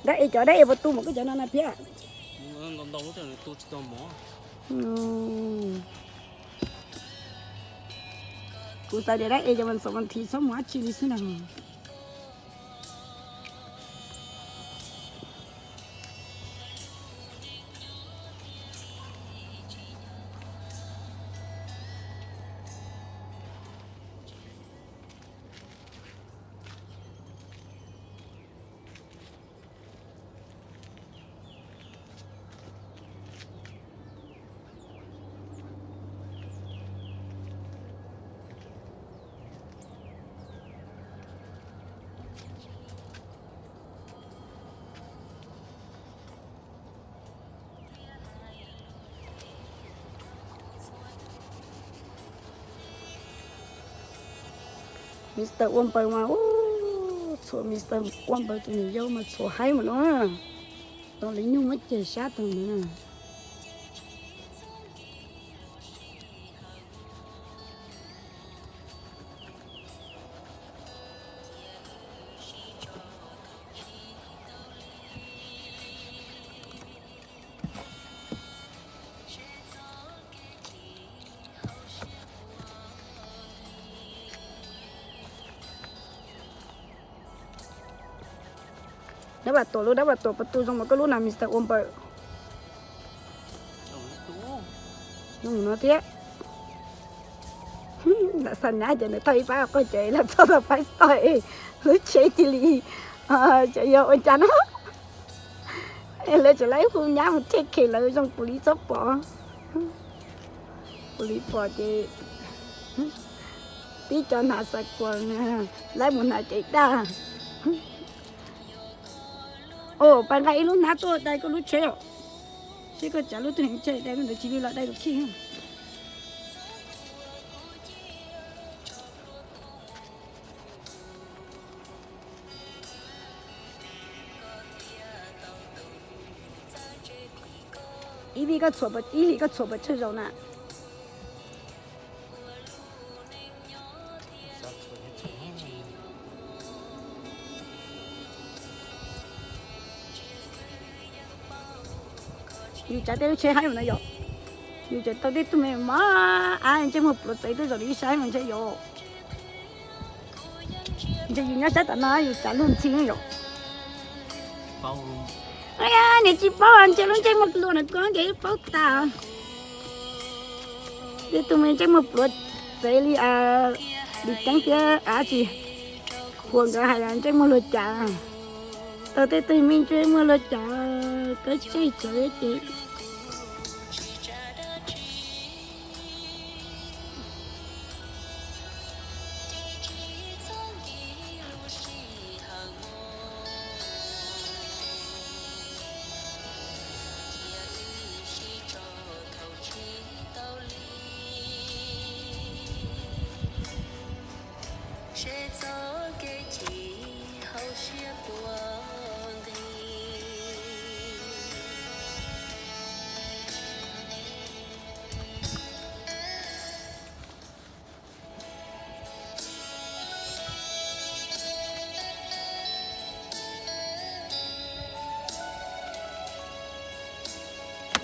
Dab es cov dab es puas tu mas koj cov no na thiab? Kuv xav tias dab es cov mas xom mas thi txhob mus dab tsi li xwb na. Mister Ua Npaws mas, txhua Mister Ua Npaws tus niam yau mas txhua haib mas no. Tau li nyuj muab ceg sab tag ntawd na. Dab Vam Tuam, lub Dab Vam Tuam puas tu zoo mas koj lub na Mister Ua Npaws? Zoo no thiab. Lam xa nab ces nws thauj ib pab qog ces lawv txhob tau pab toj es lub tsheb cia li, tseem yog ua cas no. Lawv tseem laib hu nyab mus thej khes lawv zoo puav li txhob pom. Puav li pom ces tib co hnav xav kuas laib mus hnav cev daj. Os, pab nqa ib lub hnab tuaj dai koj lub tsheb os. Seb koj tsav lub twg ntshai dai lub ntawd tsis li los dai lub khij. Ib hlis koj txhuam, ib hlis koj txhuam pes tsawg zaus na? Yus tsav tej lub tsheb haib mus no yom, yus tseem tau tej tug me mos ab ntsej muag pluav txawv tuaj zaum li ib sab mas ntshe yom. Ntshe yus nyob sab tom no yus tsav luag ntxhi yom. Niam tsis paub ntshe lub ntsej muag pluav na koj ces paub tas. Tej tug me ntsej muag pluav txawv li Lis Teeb thiab ab tsi Huas nkawd hais ntsej muag luag cas. Tau tej tug me ntsej muag luag cas kab tseg tsawv ces.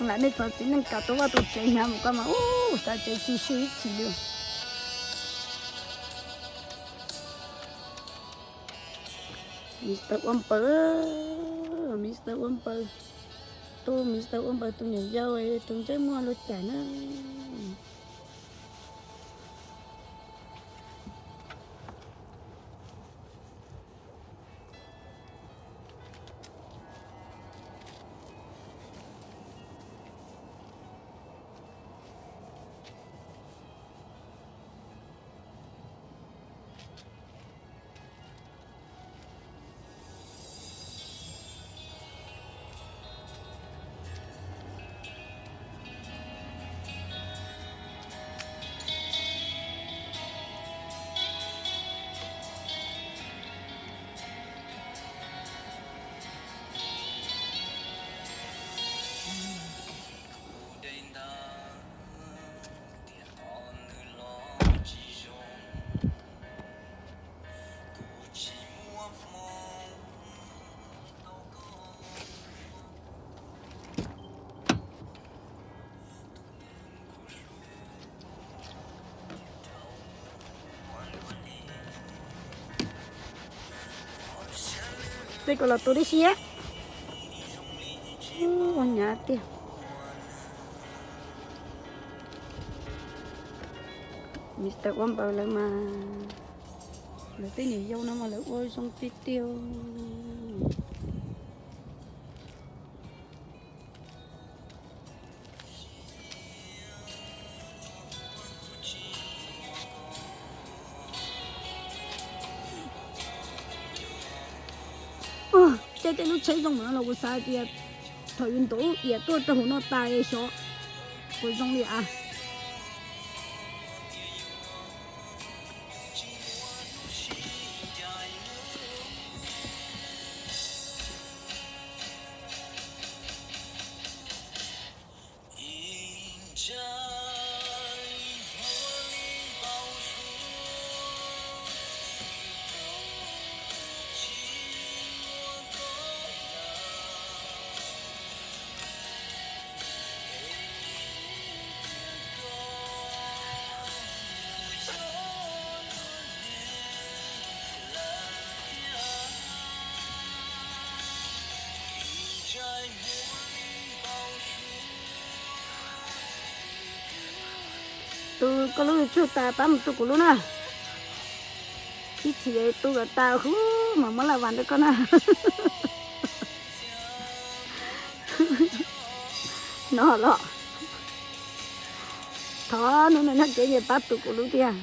Lam nej txog txiv neej kam tua vaj tua tsev hnyav mus koj mas ub xav tsev tsis swb ib chim li. Mister Ua Npaws, Mister Ua Npaws, tus Mister Ua Npaws tus niam yau tus ntsej muag luag cas na. Tej ko los tu tib si. Ua nyav tiag. Mister Ua Npaws lawv mas, lawv tej niam yau no mas lawv ua zoo tiag tiag. Tej tej lub tsheb zoo no los kuv xav tias thaum yus ntaus iam tuaj rau hauv no tas xyov puas zoo li as. Tu koj lub YouTube tas pab mus tu kuv lub na. Ib chim tu kom tas hub mas muab laj vas rau koj na. No los thov hnub no nyob kev nyias pab tu kuv lub tiag.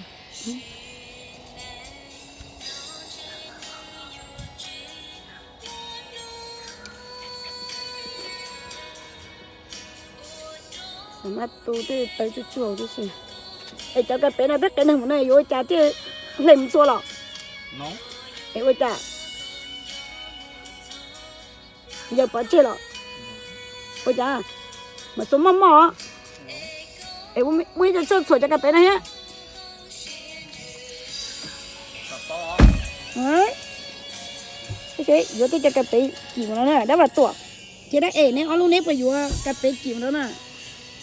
Mas tu tej taw tsuj tsuag tib si. Es cov kas pev no peb qev neeg mus no yuav ua cas thiaj hle mus txua los? Es ua cas yawg pov tseg los? Ua cas mas txua moj moj os. Es muaj ib co tshuaj txhuam cov kas pev no thiab. Yuav tej cov kas pev kim mus no na, dab Vam Tuam. Cia dab es neb ob lub neb puas yuav kas pev kim mus no na?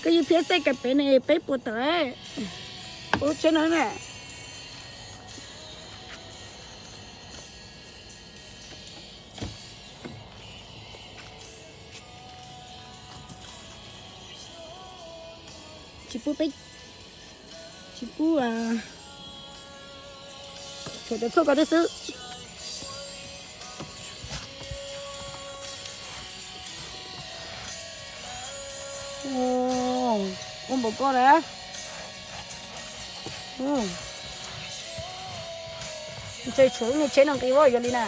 Koj yeej phiab xej kas pev ne peb puas tawm. Ua tsheb no na. Tsis pub peb, tsis pub, tsuas cov tshuaj ko thiab xwb. Ua npaum ko na. Ntshe tshuav lub niag tsheb no nqis ua yog li na.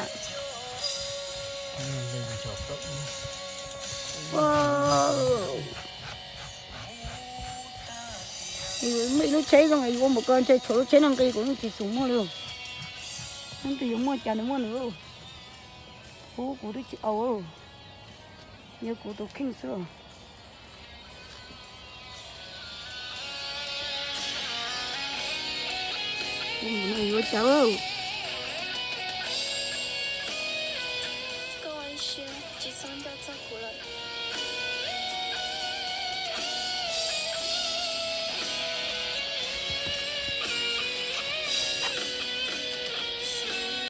Muaj ib lub tsheb zoo yus ua npaum ko ntshe tshuav lub tsheb no nqis kuv yeej tsis xum muaj li. Leej twg yuav muaj cas nws muaj nws. Kuv, kuv twb tsis au, yog kuv tus kheej xwb. Yuav cas tsis txhob nco txog kuv lawm.